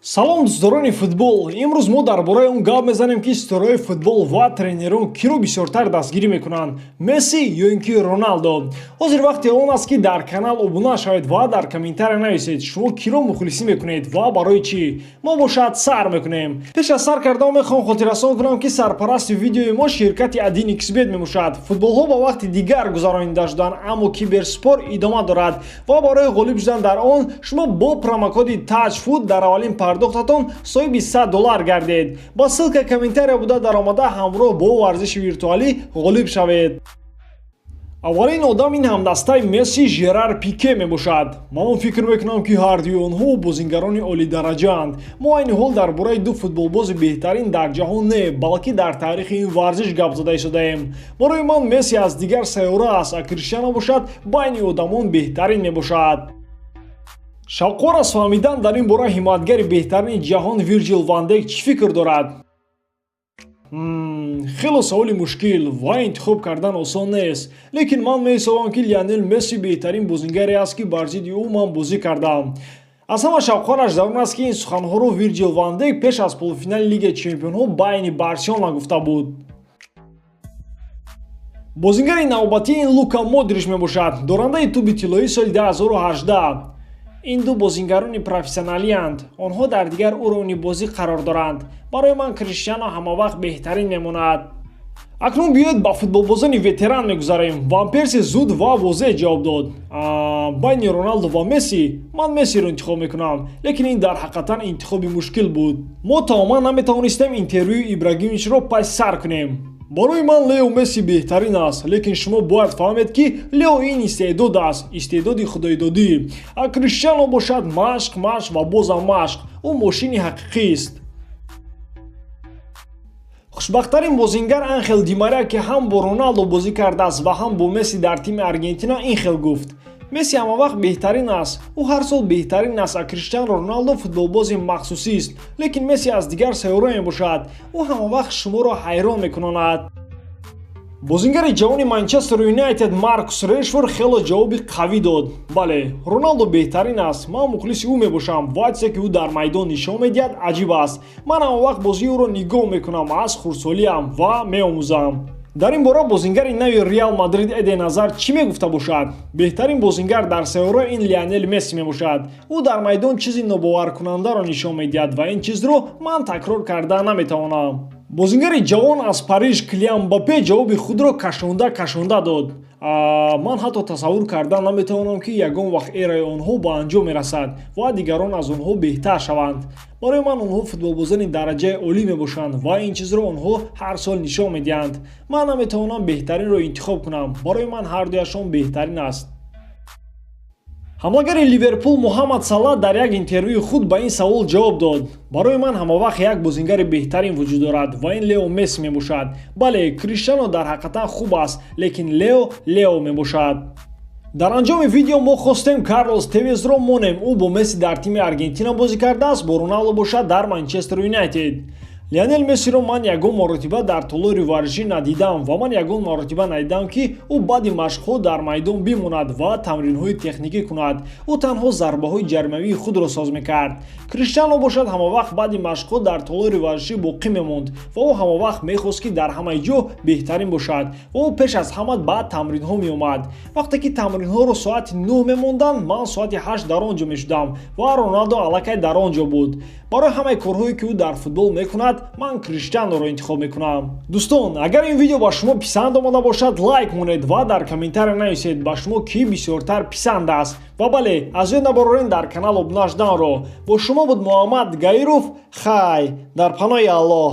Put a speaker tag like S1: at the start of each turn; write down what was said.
S1: Салом, дӯстдорони футбол! Имрӯз мо дар бораи он гап мезанем, ки ситораҳои футбол ва тренерон киро бисёртар дастгирӣ мекунанд, Месси ё ин ки Роналдо. Ҳозир вақте он аст, ки дар канал обуна шавед ва дар комментария нависед, шумо киро мухлисӣ мекунед ва барои чӣ. Мо бошад, сар мекунем. Пеш аз сар кардан мехоҳам хотиррасон кунам, ки сарпарасти видеои мо ширкати 1xBet мебошад. Футболҳо ба вақти дигар гузаронида шуданд, аммо киберспорт идома дорад ва барои ғолиб шудан дар он шумо бо промокоди TAJFOOT дар аввалин пардохтатон соҳиби 100 доллар гардед. Ба ссылка комментария буда даромада, ҳамроҳ бо варзиши виртуалӣ ғолиб шавед. Аввалин одам ин ҳамдастаи Месси Жерар Пике мебошад. Ман фикр мекунам, ки ҳардуи онҳо бозингарони олидараҷаанд. Мо айни ҳол дар бораи ду футболбози беҳтарин дар ҷаҳон не, балки дар таърихи ин варзиш гап зада истодаем. Барои ман Месси аз дигар сайёра аст, а Криштиано бошад, байни одамон беҳтарин мебошад. Шавқовар аст фаҳмидан дар ин бора ҳимоятгари беҳтарини ҷаҳон Вирҷил ван Дейк чӣ фикр дорад. Хело саволи мушкил ва интихоб кардан осон нест, лекин ман меҳисобам, ки Лионел Месси беҳтарин бозингаре аст, ки бар зидди ӯ ман бозӣ кардам. Аз ҳама шавқовараш дар он аст, ки ин суханҳоро Вирҷил ван Дейк пеш аз полуфинали Лигаи чемпионҳо байни Барселона гуфта буд. Бозингари навбатӣ ин Лука Модрич мебошад, дорандаи тӯби тиллоии соли 2018. Ин ду бозингарони профессионалиянд, онҳо дар дигар уровни бозӣ қарор доранд. Барои ман Криштиано ҳамавақт беҳтарин мемонад. Акнун биёед, ба футболбозони ветеран мегузарем. Ван Перси зуд ва возеҳ ҷавоб дод: «Байни Роналдо ва Месси ман Мессиро интихоб мекунам, лекин ин дар ҳақиқатан интихоби мушкил буд. Мо тамоман наметавонистем интервюи Ибрагимовичро паси сар кунем. Барои ман Лео Месси беҳтарин аст, лекин шумо бояд фаҳмед, ки Лео ин истеъдод аст, истеъдоди худойдодӣ, а Криштиано бошад, машқ, машқ ва бозам машқ. Ӯ мошини ҳақиқист». Хушбахттарин бозингар Анхел Ди Мария, ки ҳам бо Роналдо бозӣ кардааст ва ҳам бо Месси дар тими Аргентина, ин хел гуфт: «Месси ҳамавақт беҳтарин аст, ӯ ҳар сол беҳтарин аст, а Криштиано Роналдо футболбози махсусист, лекин Месси аз дигар сайёра мебошад, ӯ ҳамавақт шуморо ҳайрон мекунонад». Бозингари ҷавони Манчестер Юнайтед Маркус Решфорд хело ҷавоби қавӣ дод: «Бале, Роналдо беҳтарин аст, ман мухлиси ӯ мебошам ва чизе, ки ӯ дар майдон нишон медиҳад, аҷиб аст. Ман ҳамавақт бозии ӯро нигоҳ мекунам аз хурдсолиам ва меомӯзам». Дар ин бора бозингари нави Реал Мадрид Эден Азар чӣ мегуфта бошад? «Беҳтарин бозингар дар сайёра ин Лионел Месси мебошад. Ӯ дар майдон чизи нобоваркунандаро нишон медиҳад ва ин чизро ман такрор карда наметавонам». Бозингари ҷавон аз Париж Килиан Мбаппе ҷавоби худро кашонда кашонда дод: «Ман ҳатто тасаввур карда наметавонам, ки ягон вақт эраи онҳо ба анҷом мерасад ва дигарон аз онҳо беҳтар шаванд. Барои ман онҳо футболбозони дараҷаи олӣ мебошанд ва ин чизро онҳо ҳар сол нишон медиҳанд. Ман наметавонам беҳтаринро интихоб кунам, барои ман ҳардуяшон беҳтарин аст». Ҳамлагари Ливерпул Муҳаммад Салах дар як интервюи худ ба ин савол ҷавоб дод: «Барои ман ҳамавақт як бозингари беҳтарин вуҷуд дорад ва ин Лео Месси мебошад. Бале, Криштиано дар ҳақиқатан хуб аст, лекин Лео Лео мебошад». Дар анҷоми видео мо хостем Карлос Тевесро монем. Ӯ бо Месси дар тими Аргентина бозӣ кардааст, бо Роналдо бошад, дар Манчестер Юнайтед. «Лионел Мессиро ман ягон маротиба дар толори варзишӣ надидам ва ман ягон маротиба надидам, ки ӯ баъди машқҳо дар майдон бимонад ва тамринҳои техникӣ кунад. Ӯ танҳо зарбаҳои ҷаримавии худро соз мекард. Криштиано бошад, ҳамавақт баъди машқҳо дар толори варзишӣ боқӣ мемонд ва ӯ ҳамавақт мехост, ки дар ҳамаи ҷо беҳтарин бошад ва ӯ пеш аз ҳама ба тамринҳо меомад. Вақте ки тамринҳоро соати 9 мемонданд, ман соати 8 дар он ҷо мешудам ва Роналдо аллакай дар он ҷо буд. Барои ҳамаи корҳое, ки ӯ дар футбол мекунад, ман Криштианоро интихоб мекунам». Дӯстон, агар ин видео ба шумо писанд омада бошад, лайк монед ва дар комментария нависед, ба шумо кӣ бисёртар писанд аст. Ва бале, аз ёд набарорен дар канал обуна шуданро. Бо шумо буд Муҳаммад Гаиров. Хай, дар паноҳи Аллоҳ.